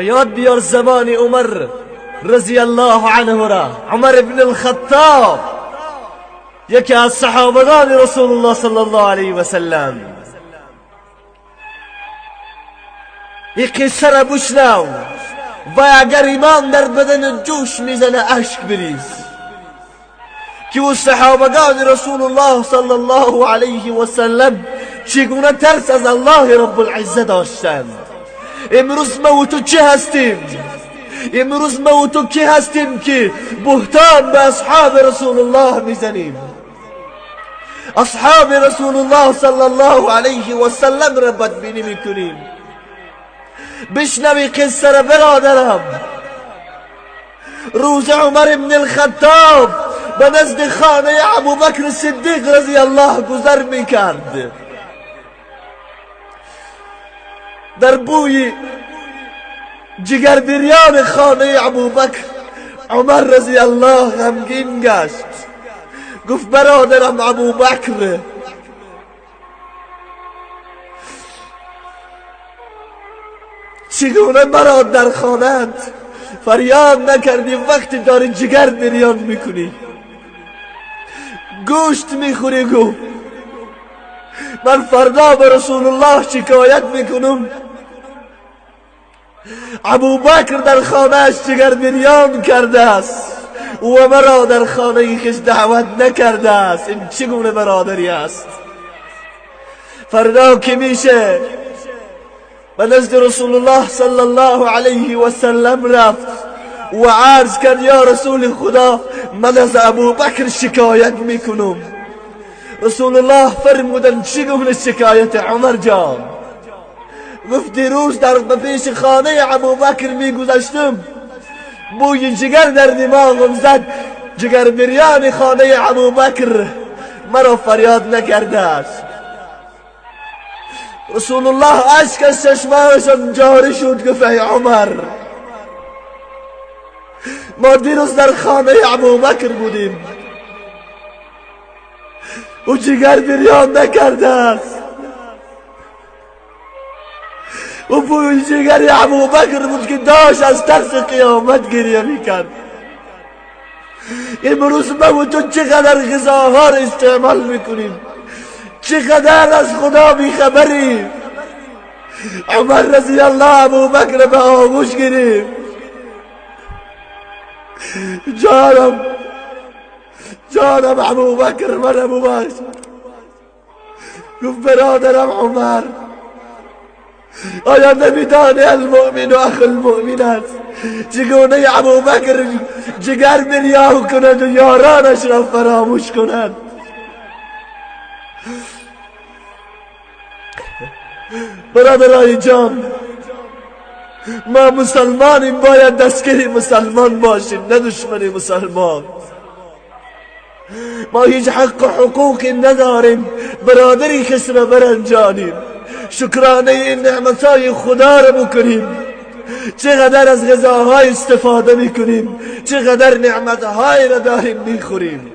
یاد بیار زمان عمر رضی الله عنه را. عمر ابن الخطاب یکی از صحابگان رسول الله صلی الله علیه و سلم. این قصه را بشنو و اگر ایمان در بدن جوش میزنه اشک بریز که او صحابگان رسول الله صلی الله علیه و سلم چگونه ترس از الله رب العزه داشتند. امروز ما و تو چه هستیم؟ امروز ما و تو کی هستیم که بهتان به اصحاب رسول الله میزنیم؟ اصحاب رسول الله صلی الله علیه و سلم را بدبینی میکنیم. بشنوی قصه را برادرم. روز عمر ابن الخطاب به نزد خانه ابوبکر صدیق رضی الله گذر میکرد. در بوی جگر بریان خانه ابوبکر عمر رضی الله غمگین گشت. گفت برادرم ابوبکر، چگونه مرا در خانه‌ات فریاد نکردی وقتی داری جگر بریان میکنی، گوشت میخوری؟ گفت من فردا به رسول الله شکایت میکنم. ابوبکر در خانه‌اش جگر بریان کرده است و مرا در خانه خویش دعوت نکرده است. این چگونه برادری است؟ فردا که میشه به نزد رسول الله صلی الله علیه و سلم رفت و عرض کرد یا رسول خدا، من از ابوبکر شکایت میکنم. رسول الله فرمودن چگونه شکایت عمر جان؟ گفت دیروز در پیش خانه ابوبکر میگذشتم، بوی جگر در دماغم زد، جگر بریان خانه ابوبکر مرا فریاد نکرده است. رسول الله اشک از چشمانشان جاری شد. گفت ای عمر، ما دیروز در خانه ابوبکر بودیم، او جگر بریان نکرده است. او بوی جگر ابوبکر بود که داشت از ترس قیامت گریه میکرد. امروز ما و تو چقدر غذاها را استعمال میکنیم، چقدر از خدا بیخبریم. عمر رضی الله ابوبکر به آغوش گرفت. جانم جانم ابوبکر، من ابوبکر. گفت برادرم عمر، آیا نمیدانی المؤمن اخ المؤمن است؟ چگونه ابوبکر جگر بریان کند و یارانش را فراموش کند؟ برادرای جان، ما مسلمانیم، باید دستگیر مسلمان باشیم، نه دشمن مسلمان. ما هیچ حق و حقوقی نداریم برادری کس را برنجانیم. شکرانه این نعمتهای خدا را بکنیم. چقدر از غذاهای استفاده میکنیم، چقدر نعمتهای را داریم میخوریم.